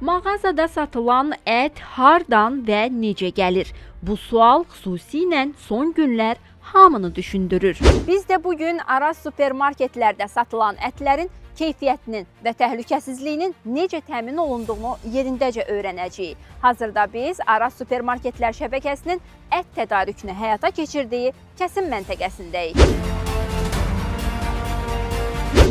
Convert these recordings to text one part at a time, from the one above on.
Mağazada satılan ət hardan və necə gəlir? Bu sual xüsusilə son günlər hamını düşündürür. Biz də bu gün Araz supermarketlərdə satılan ətlərin keyfiyyətinin və təhlükəsizliyinin necə təmin olunduğunu yerindəcə öyrənəcəyik. Hazırda biz Araz supermarketlər şəbəkəsinin ət tədarükünü həyata keçirdiyi kəsim məntəqəsindəyik.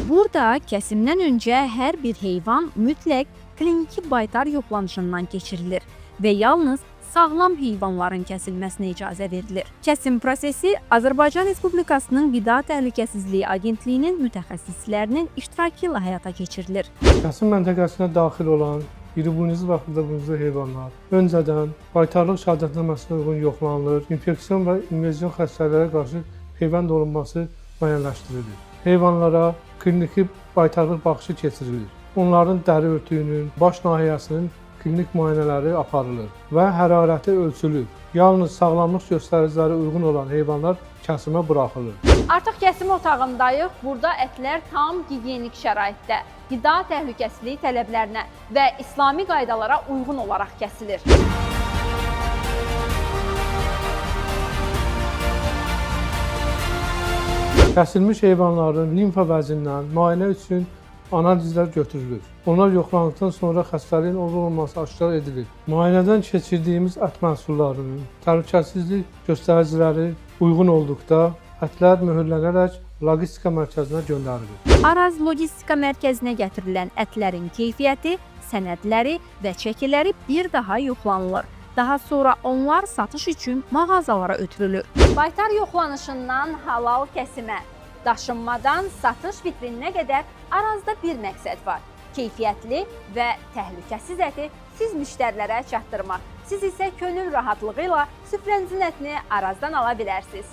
Burada kəsimdən öncə hər bir heyvan mütləq kliniki baytar yoxlanışından keçirilir və yalnız sağlam heyvanların kəsilməsinə icazə verilir. Kəsim prosesi Azərbaycan Respublikasının Qida Təhlükəsizliyi Agentliyinin mütəxəssislərinin iştirakı ilə həyata keçirilir. Kəsim məntəqəsinə daxil olan iribuynuzlu və xırdabuynuzlu heyvanlar öncədən baytarlıq şəhadətnaməsinə uyğun yoxlanılır, infeksion və invazion xəstəliklərə qarşı peyvənd olunması müəyyənləşdirilir. Heyvanlara kliniki baytarlıq baxışı keçirilir. Onların dəri örtüyünün, baş nahiyəsinin klinik müayinələri aparılır və hərarəti ölçülür. Yalnız sağlamlıq göstəriciləri uyğun olan heyvanlar kəsimə buraxılır. Artıq kəsim otağındayıq. Burada ətlər tam gigiyenik şəraitdə, qida təhlükəsizliyi tələblərinə və İslami qaydalara uyğun olaraq kəsilir. Kəsilmiş heyvanların limfa vəzindən müayinə üçün analizlər götürülür. Onlar yoxlandıqdan sonra xəstəliyin olub-olmaması aşkar edilir. Müayinədən keçirdiyimiz ət məhsullarının təhlükəsizlik göstəriciləri uyğun olduqda ətlər möhürlənərək logistika mərkəzinə göndərilir. Araz Logistika Mərkəzinə gətirilən ətlərin keyfiyyəti, sənədləri və çəkiləri bir daha yoxlanılır. Daha sonra onlar satış üçün mağazalara ötürülür. Baytar yoxlanışından halal kəsimə, daşınmadan satış vitrininə qədər Arazda bir məqsəd var. Keyfiyyətli və təhlükəsiz əti siz müştərilərə çatdırmaq. Siz isə könül rahatlığı ilə süfrənizin ətini Arazdan ala bilərsiniz.